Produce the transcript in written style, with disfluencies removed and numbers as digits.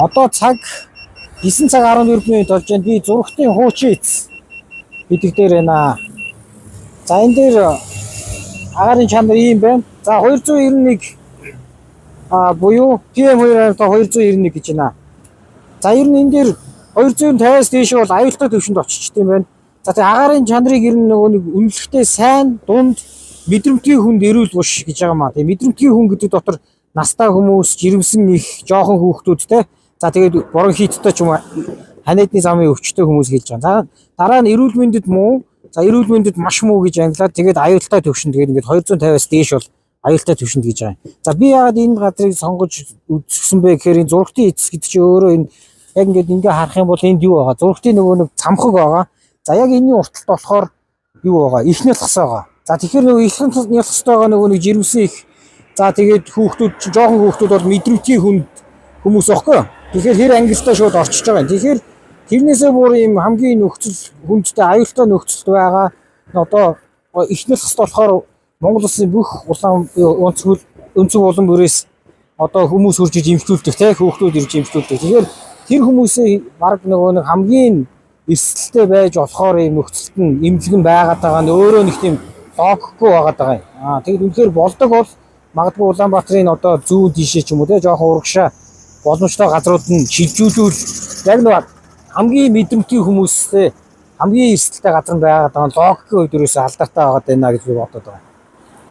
Одоо цаг 9 цаг 14 минут болж байна. Би Зурагтын хуучин эц гэдэг дээр байна. За, энэ дээр агаарын чанар ийм байна. За, 291 буюу PM2.5 291 гэж байна. За, ер нь энэ дээр 250-аас дээш бол аюултай түвшинд очиж юм байна. За, тэгээ агаарын чанарыг ер нь нөгөө нэг үнэлэхдээ сайн, дунд, мэдрэмтгий хүнд эрүүл буш гэж байгаа маа. Тэгээ мэдрэмтгий хүн гэдэг дотор настай хүмүүс, жирэмсэн их, жоохон хүүхдүүд те. За, тэгээд бронхиттой ч юм уу ханиадны замын өвчтэй хүмүүс хэлж байгаа. За, дараа нь эрүүл мэндэд муу, за, эрүүл мэндэд маш муу гэж ангилаад, тэгээд аюултай түвшинд, тэгээд ингээд 250-аас дээш бол аюултай түвшинд гэж байгаа юм. За, би яагаад энэ газрыг сонгож үзсэн бэ гэхээр энэ Зурагтын эц гэдэг чинь өөрөө энэ яг ингээд ингээ харах юм бол энд юу байгаа? Зурагтын нөгөө нэг цамхаг байгаа. За, яг энэний урталт болохоор юу байгаа? Их нялхас байгаа. За, тэгэхээр нөгөө их нялхастайгаа нөгөө нэг жирэмсэн их, за, тэгээд хүүхдүүд чинь, жоохон хүүхдүүд бол мэдрэмтгий хүнд хүмүүс байхгүй юу? Тэгэхээр хэр ангилалтай шууд орчиж байгаа юм. Тэгэхээр тэрнээсээ бүр ийм хамгийн нөхцөл хүндтэй, аюултай нөхцөлд байгаа. Одоо их нялхаст болохоор Монгол улсын бүх улаан өнцгөл өнцөг улам бүрээс одоо хүмүүс хурж иж эмчлүүлдэг те, хүүхдүүд ирж эмчлүүлдэг. Тэгэхээр тэр хүмүүсээ баг нөгөө нэг хамгийн эрсдэлтэй байж болохоор ийм нөхцөлд нь эмнэлэг нь байгаад байгаа нь өөрөө нэг тийм логикгүй байгаад байгаа юм. Аа, тэгэд үнэхээр болдог бол магадгүй Улаанбаатарын одоо зүүн тийшээ ч юм уу те, жоохон урагшаа боломжтой газрууд нь шилжүүлвэл яг нэг хамгийн мэдрэмтгий хүмүүстэй хамгийн эрсдэлтэй газар нь байгаад байгаа нь логикийн хувьд ерөөсөө алдартай байгаад байна гэж би бодод байгаа.